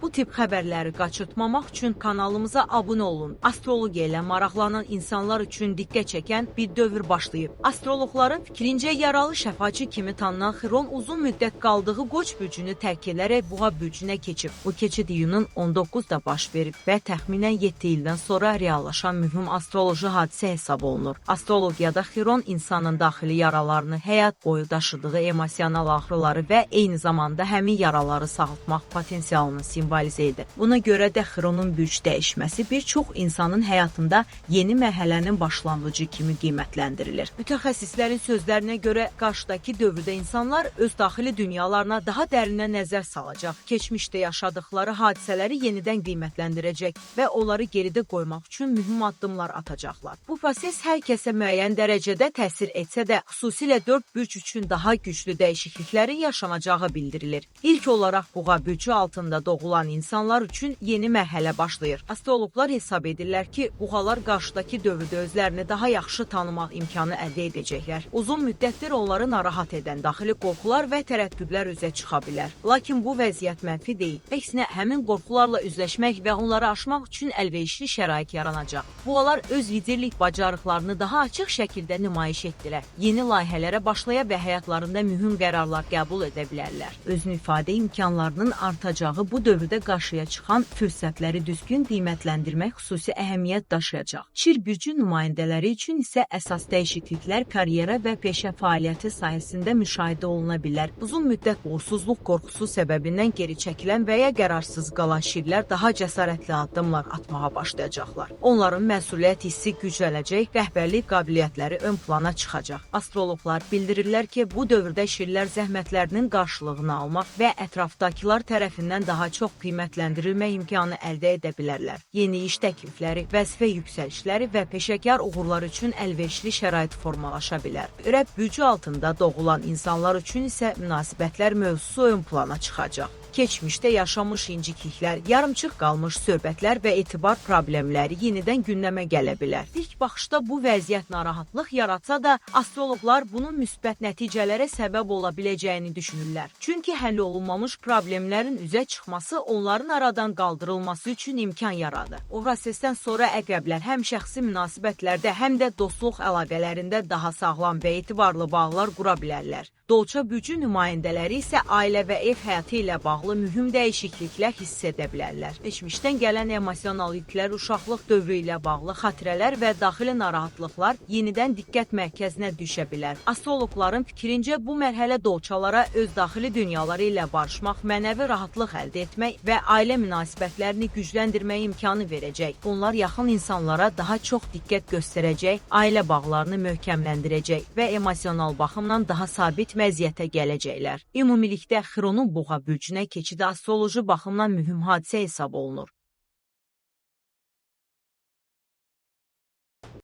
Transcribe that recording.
Bu tip xəbərləri qaçırtmamaq üçün kanalımıza abunə olun. Astrologiya ilə maraqlanan insanlar üçün diqqət çəkən bir dövr başlayıb. Astroloqların fikrincə yaralı şəfaçı kimi tanınan Xiron uzun müddət qaldığı Qoç bürcünü tərk edərək Boğa bürcünə keçib. Bu keçid iyunun 19-da baş verib və təxminən 7 ildən sonra reallaşan mühüm astroloji hadisə hesab olunur. Astrologiyada Xiron insanın daxili yaralarını, həyat boyu daşıdığı emosional ağrıları və eyni zamanda həmin yaraları sağaltmaq potensialını simvolizə edir. Buna görə də Xironun bürc dəyişməsi bir çox insanın həyatında yeni mərhələnin başlanğıcı kimi qiymətləndirilir. Mütəxəssislərin sözlərinə görə qarşıdakı dövrdə insanlar öz daxili dünyalarına daha dərindən nəzər salacaq, keçmişdə yaşadıkları hadisələri yenidən qiymətləndirəcək və onları geridə qoymaq üçün mühüm addımlar atacaqlar. Bu proses hər kəsə müəyyən dərəcədə təsir etsə də, xüsusilə 4 bürc üçün daha güclü dəyişikliklərin yaşanacağı bildirilir. İlk olaraq Boğa bürcü altında doğulan insanlar üçün yeni mərhələ başlayır. Astroloqlar hesab edirlər ki, boğalar qarşıdakı dövrdə özlərini daha yaxşı tanımaq imkanı əldə edəcəklər. Uzun müddətdir onları narahat edən daxili qorxular və tərəddüdlər üzə çıxa bilər. Lakin bu vəziyyət mənfi deyil. Əksinə, həmin qorxularla üzləşmək və onları aşmaq üçün əlverişli şərait yaranacaq. Boğalar öz liderlik bacarıqlarını daha açıq şəkildə nümayiş etdirə, yeni layihələrə başlaya və həyatlarında mühüm qərarlar qəbul edə bilərlər. Özünü ifadə imkanlarının artacağı bu dövrdə qarşıya çıxan fürsətləri düzgün qiymətləndirmək xüsusi əhəmiyyət daşıyacaq. Şir bürcü nümayəndələri üçün isə əsas dəyişikliklər karyera və peşə fəaliyyəti sahəsində müşahidə oluna bilər. Uzun müddət uğursuzluq qorxusu səbəbindən geri çəkilən və ya qərarsız qalan şirlər daha cəsarətli addımlar atmağa başlayacaqlar. Onların məsuliyyət hissi güclənəcək, rəhbərlik qabiliyyətləri ön plana çıxacaq. Astroloqlar bildirirlər ki, bu dövrdə şirlər zəhmətlərinin qarşılığını almaq və ətrafdakılar tərəfindən daha çox qiymətləndirilmə imkanı əldə edə bilərlər. Yeni iş təklifləri, vəzifə yüksəlişləri və peşəkar uğurlar üçün əlverişli şərait formalaşa bilər. Ürək bürcü altında doğulan insanlar üçün isə münasibətlər mövzusu ön plana çıxacaq. Keçmişdə yaşanmış incikliklər, yarımçıq qalmış söhbətlər və etibar problemləri yenidən gündəmə gələ bilər. İlk baxışda bu vəziyyət narahatlıq yaratsa da, astroloqlar bunun müsbət nəticələrə səbəb ola biləcəyini düşünürlər. Çünki həll olunmamış problemlərin üzə çıxması onların aradan qaldırılması üçün imkan yaradır. O prosesdən sonra əqrəblər həm şəxsi münasibətlərdə, həm də dostluq əlaqələrində daha sağlam və etibarlı bağlar qura bilərlər. Dolça bürcü nümayəndələri isə ailə və ev həyatı ilə bağlı mühüm dəyişikliklər hiss edə bilərlər. Keçmişdən gələn emosional yüklər, uşaqlıq dövrü ilə bağlı xatirələr və daxili narahatlıqlar yenidən diqqət mərkəzinə düşə bilər. Astroloqların fikrincə bu mərhələ dolçalara öz daxili dünyaları ilə barışmaq, mənəvi rahatlıq əldə etmək və ailə münasibətlərini gücləndirmək imkanı verəcək. Onlar yaxın insanlara daha çox diqqət göstərəcək, ailə bağlarını möhkəmləndirəcək və emosional baxımdan daha sabit vəziyyətə gələcəklər. Ümumilikdə Xironun Boğa bürcünə keçidi astroloji baxımdan mühüm hadisə hesab olunur.